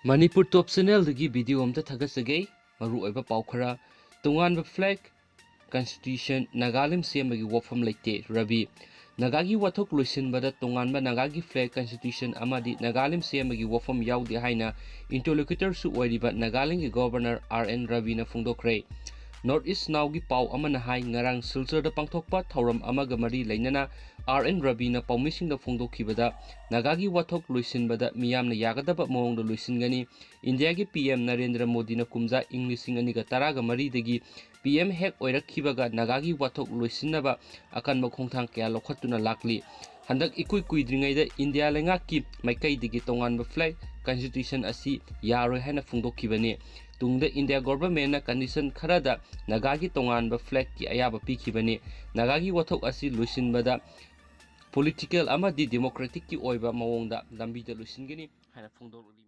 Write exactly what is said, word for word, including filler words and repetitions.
ꯃꯅꯤꯄꯨꯔ ꯇꯣꯞ ꯆꯦꯅꯦꯜꯗꯒꯤ video ꯑꯝꯇ ꯊꯥꯒꯠꯆꯒꯦ꯫ ꯃꯔꯨꯑꯣꯏꯕ ꯄꯥꯎ ꯈꯔ꯫ ꯇꯣꯉꯥꯟꯕ ꯐ꯭ꯂꯦꯒ, ꯀꯟꯁꯇꯤꯇ꯭ꯌꯨꯁꯟ, ꯅꯥꯒꯥꯂꯦꯟ ꯁꯦꯝꯕꯒꯤ ꯋꯥꯐꯝ ꯂꯩꯇꯦ, ꯔꯕꯤ꯫ ꯅꯥꯒꯥꯒꯤ ꯋꯥꯊꯣꯛ ꯂꯣꯏꯁꯤꯟꯕꯗ ꯇꯣꯉꯥꯟꯕ ꯅꯥꯒꯥꯒꯤ ꯐ꯭ꯂꯦꯒ, ꯀꯟꯁꯇꯤꯇ꯭ꯌꯨꯁꯟ ꯑꯃꯗꯤ ꯅꯥꯒꯥꯂꯦꯟ ꯁꯦꯝꯕꯒꯤ ꯋꯥꯐꯝ ꯌꯥꯎꯗꯦ ꯍꯥꯏꯅ ꯏꯟꯇꯔꯂꯣꯀ꯭ꯌꯨꯇꯔꯁꯨ ꯑꯣꯏꯔꯤꯕ ꯅꯥꯒꯥꯂꯦꯟꯒꯤ ꯒꯣꯕꯔꯅꯔ ꯑꯥꯔ ꯑꯦꯟ ꯔꯕꯤꯅ ꯐꯣꯡꯗꯣꯛꯈ꯭ꯔꯦ꯫ ꯅꯣꯔꯠ ꯏꯁ ꯅꯥꯎꯒꯤ ꯄꯥꯎ ꯑꯃꯅ ꯍꯥꯏ, ꯉꯔꯥꯡ ꯁꯤꯜꯆꯔꯗ ꯄꯥꯡꯊꯣꯛꯄ ꯊꯧꯔꯝ ꯑꯃꯒ ꯃꯔꯤ ꯂꯩꯅꯅ ꯑꯥꯔ ꯑꯦꯟ ꯔꯕꯤꯅ ꯄꯥꯎꯃꯤꯁꯤꯡꯗ ꯐꯣꯡꯗꯣꯛꯈꯤꯕꯗ, ꯅꯥꯒꯥꯒꯤ ꯋꯥꯊꯣꯛ ꯂꯣꯏꯁꯤꯟꯕꯗ ꯃꯤꯌꯥꯝꯅ ꯌꯥꯒꯗꯕ ꯃꯑꯣꯡꯗ ꯂꯣꯏꯁꯤꯟꯒꯅꯤ꯫ ꯏꯟꯗꯤꯌꯥꯒꯤ ꯄꯤ ꯑꯦꯝ ꯅꯔꯦꯟꯗ꯭ꯔ ꯃꯣꯗꯤꯅ ꯀꯨꯝꯖꯥ ꯏꯪ ꯂꯤꯁꯤꯡ ꯑꯅꯤꯒ ꯇꯔꯥꯒ ꯃꯔꯤꯗꯒꯤ ꯄꯤ ꯑꯦꯝ ꯍꯦꯛ ꯑꯣꯏꯔꯛꯈꯤꯕꯒ ꯅꯥꯒꯥꯒꯤ ꯋꯥꯊꯣꯛ ꯂꯣꯏꯁꯤꯟꯅꯕ ꯑꯀꯟꯕ ꯈꯣꯡꯊꯥꯡ ꯀꯌꯥ ꯂꯧꯈꯠꯇꯨꯅ ꯂꯥꯛꯂꯤ꯫ ꯍꯟꯗꯛ ꯏꯀꯨꯏ ꯀꯨꯏꯗ꯭ꯔꯤꯉꯩꯗ ꯏꯟꯗꯤꯌꯥ ꯂꯩꯉꯥꯛꯀꯤ ꯃꯥꯏꯀꯩꯗꯒꯤ ꯇꯣꯉꯥꯟꯕ ꯐ꯭ꯂꯦꯒ, ꯀꯟꯁꯇꯤꯇ꯭ꯌꯨꯁꯟ ꯑꯁꯤ ꯌꯥꯔꯣꯏ ꯍꯥꯏꯅ ꯐꯣꯡꯗꯣꯛꯈꯤꯕꯅꯤ꯫ ꯇꯨꯡꯗ ꯏꯟꯗꯤꯌꯥ ꯒꯣꯚꯔꯟꯃꯦꯟꯠꯅ ꯀꯟꯗꯤꯁꯟ ꯈꯔꯗ ꯅꯥꯒꯥꯒꯤ ꯇꯣꯉꯥꯟꯕ ꯐ꯭ꯂꯦꯒꯀꯤ ꯑꯌꯥꯕ ꯄꯤꯈꯤꯕꯅꯤ꯫ ꯅꯥꯒꯥꯒꯤ ꯋꯥꯊꯣꯛ ꯑꯁꯤ ꯂꯣꯏꯁꯤꯟꯕꯗ ꯄꯣꯂꯤꯇꯤꯀꯦꯜ ꯑꯃꯗꯤ ꯗꯦꯃꯣꯀ꯭ꯔꯦꯇꯤꯛꯀꯤ ꯑꯣꯏꯕ ꯃꯑꯣꯡꯗ ꯂꯝꯕꯤꯗ ꯂꯣꯏꯁꯤꯟꯒꯅꯤ ꯍꯥꯏꯅ ꯐꯣꯡꯗꯣꯛꯂꯤ꯫